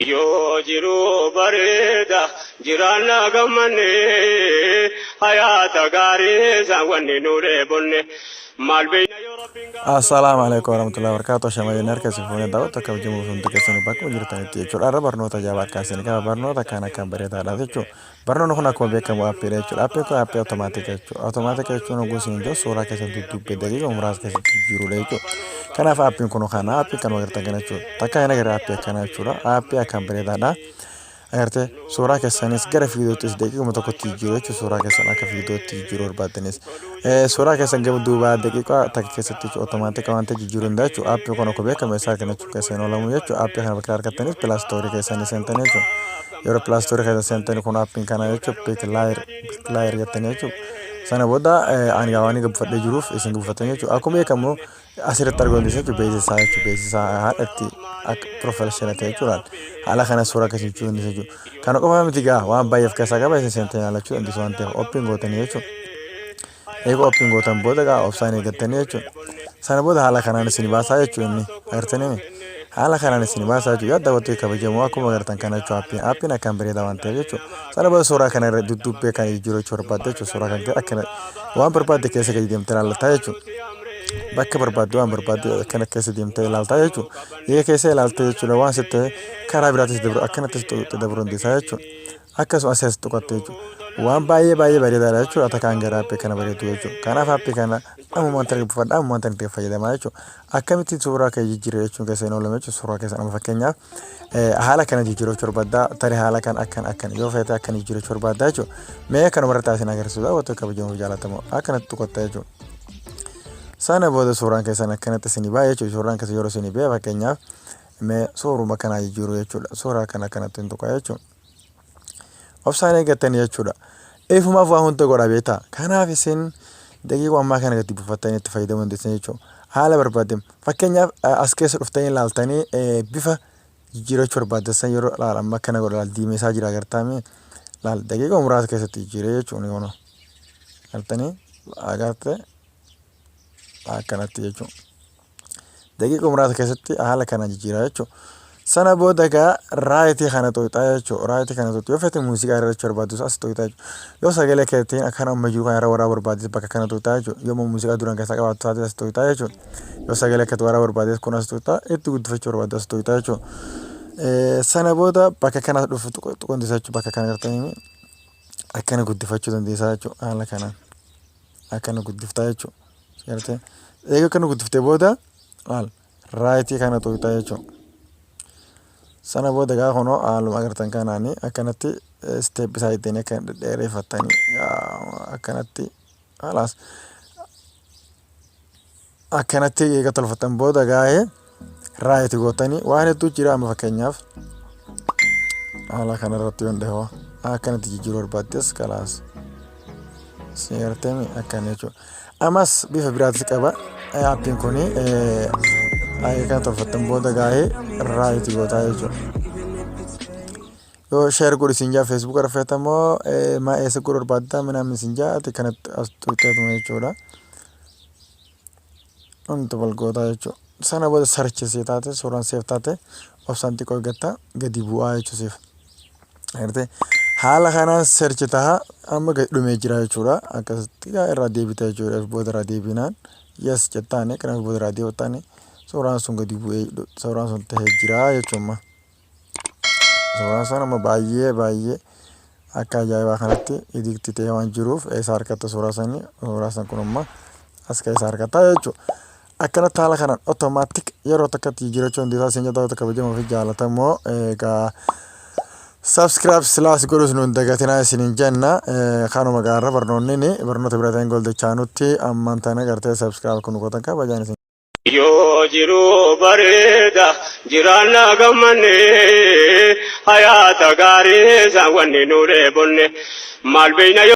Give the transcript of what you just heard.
Yoo jiruu bareeda jiraanna gammanne, hayaata gaarii isaan wanni nu dheebonne maal beeyna yoo Rabbiin gaafate. Assalaamu alaikum warahmatullahi wabarakatuh. Shamarran harka isin fuunee daawwattu akka kabajamoo hundi keessan bakkuma jirtanitti jechuudha. Har'a barnoota ajaa'ibaa harkaa isin qaba. Barnoota kan akkaan bareedaadha jechuudha. Barnoonni kun akkuma beekamu aappiidha jechuudha. Aappiin kun aappii otomaatika jechuudha. Otomaatika jechuun oguu isin jiru suuraa keessan duddubbee daqiiqa muraasa keessatti jijjiiruudha jechuudha. Kanaaf aappiin kun kana aappii kan agartan kana jechuudha. Takka hin agarre aappii akkanaa jechuudha. Aappii akkaan bareedaadha. Agartee suuraa keessanis gara fiidoottis daqiiquma tokkotti jijjiiru jechuudha. Suuraa keessan akka fiidootti jijjiiruu barbaaddanis. Suuraa keessan gama duubaa daqiiqaa takka keessatti jechuudha otomaatika waan ta'e jijjiiruu danda'a jechuudha. Aappii kun akkuma beekamu eessaa argachuu keessa hin oolamu jechuudha. Aappii kana bakka argattanis Play Store keessanii seentanii jechuudha. Yeroo Play Store keessa seentanii kun aappiin kana jechuudha, Picliar jettanii jechuudha. Sana booda ani waan gabbifadhee jiruuf isin gabbifatanii jechuudha. Akkuma beekamu asirratti arguu dandeessu jechuudha, beeksisaa jechuudha, beeksisaa haadha itti akka professional ta'e jechuudha. Haala kana suuraa akkasii jechuu dandeessu jechuudha. Kana qofa miti gaa, waan baay'ee of keessaa qaba, isin seentanii ilaalachuu dandeessu waan ta'eef open gootanii jechuudha. Eega open gootan booda gaa obsaan eeggattanii jechuudha. Sana booda haala kanaan isin baasaa jechuudha inni agartanii haala kanaan isin baasaa jechuudha. Yaadda daawwattoota kabajamoo, akkuma agartan kana jechuudha, aappiin aappiin akkaan bareedaa waan ta'eef jechuudha. Sana booda suuraa kana irra duddubbee kan jijjiiruu jechuu barbaadde jechuudha. Suuraa kan akkana waan barbaadde keessa gadi deemtee ilaallataa jechuudha. Bakka barbaadde waan barbaadde akkana keessa deemtee ilaaltaa jechuudha. Eega keessa ilaaltee jechuudha, waan sitti karaa biraatis dabru akkanattis dabruu dandeessaa jechuudha. Akkasumas as tuqatte jechuudha. Waan baay'ee baay'ee bareedaadha jechuudha. Takkaan gara aappii kana bareedu jechuudha. Kanaaf aappii kana ammumaan tan buufadha, ammumaan tan itti fayyadamaa jechuudha. Akkamittiin suuraa kee jijjiirra jechuun keessa hin oolame jechuudha. Suuraa keessa amma fakkeenyaaf haala kana jijjiirachuu barbaaddaa, tarii haala kan akkan akkan yoo feete akkan jijjiirachuu barbaaddaa jechuudha. Mee kanuma irratti isin agarsiisuudha, wantoota kabajamoo jaalatamoo akkanatti tuqatta jechuudha. Sana booda suuraan keessan akkanatti isinii ba'a jechuudha. Suuraan keessan yeroo isinii ba'e, fakkeenyaaf mee suuruma kanaa jijjiiruu jechuudha. Suuraa kana akkanatti hin tuqa jechuudha. Obsaan eeggattanii jechuudha. Ifumaaf waa hunda godha beektaa. Kanaaf isin daqiiqaa ammaa kana gadi buufattanii itti fayyadamuu dandeessan jechuudha. Haala barbaadde fakkeenyaaf as keessa dhuftanii ilaaltanii bifa jijjiirachuu barbaaddan yeroo laal amma akkana godha, laal, diimeessaa jira agartaami, laal, daqiiqaa muraasa keessatti jijjiiree jechuudha kun agartanii agarte akkanatti jechuudha. Daqiiqa muraasa keessatti haala kana jijjiiraa jechuudha. Sana booda egaa right kana tuqxaa jechuudha. Right kana tuqxu, yoo feete muuziqaa irra barbaaddu as tuqxaa jechuudha. Yoo sagalee keetiin akkana amma jiru kana irra waraabuu barbaaddes bakka kana tuqxaa jechuudha. Yoo muuziqaa duraan keessaa qabaattu taate as tuqxaa jechuudha. Yoo sagalee keetti waraabuu barbaaddes kun as tuqxaa, itti guddifachuu barbaaddu as tuqxaa jechuudha. Sana booda bakka kana dhufu tuquu dandeessa jechuudha. Bakka kana gartanii akkana guddifachuu dandeessaa jechuudha. Haala kanaan akkana guddiftaa jechuudha. Gartee eega akkana guddiftee booda maal right kana tuqxaa jechuudha. Sana booda gaa kunoo haaluma agartan kanaanii akkanatti step isaa ittiin akka dhedheereffattanii akkanatti halaas akkanatti eega tolfattan booda gaa'ee right gootanii waan hedduu jira. Amma fakkeenyaaf haala kanarratti yoon dhahoo akkanatti jijjiiruu barbaaddes kalaas si garteemi akkana jechuudha. Ammas bifa biraatis qaba. Aappiin kun eega kana tolfattan booda gaa'ee right gootaa jechuudha. Yoo share godhu isin jaa, Facebook irra feetamoo maa eessa godhu barbaaddaa minaan isin jaa, ati kanatti as tuqxeetuma jechuudha. Hundi wal gootaa jechuudha. Sana booda search sii taate, suuraan save taate, obsaan xiqqoo eeggatta, gadi bu'aa jechuudha siif. Agartee haala kanaan search taha, amma gadi dhumee jira jechuudha. Akkasitti irraa deebita jechuudha. Booda irraa deebinaan yes jettaani, kanaaf booda irraa deebittaani suuraan sun gadi bu'ee suuraan sun tahee jira jechuudha. Suuraan sun amma baay'ee baay'ee akka ajaa'ibaa kanatti edit ta'ee waan jiruuf eessa harkatta suuraa sanii, suuraa san kun amma as keessa harkatta jechuudha. Akkanatti haala kanaan automatic yeroo takkatti jijjiirachuu dandeessaa isin jedha. Kabajamoo fi jaalatamoo, egaa subscribe slash godhus nuun dagatinaa isiniin jenna. Kanuma gaarra barnoonni barnoota biraatiin goldachaanutti ammaan tana gartee subscribe kun gootan kabajaan isin. Yoo jiruu bareeda jiraanna gammanne, hayaata gaarii isaan wanni nu dheebonne maal beeyna yoo.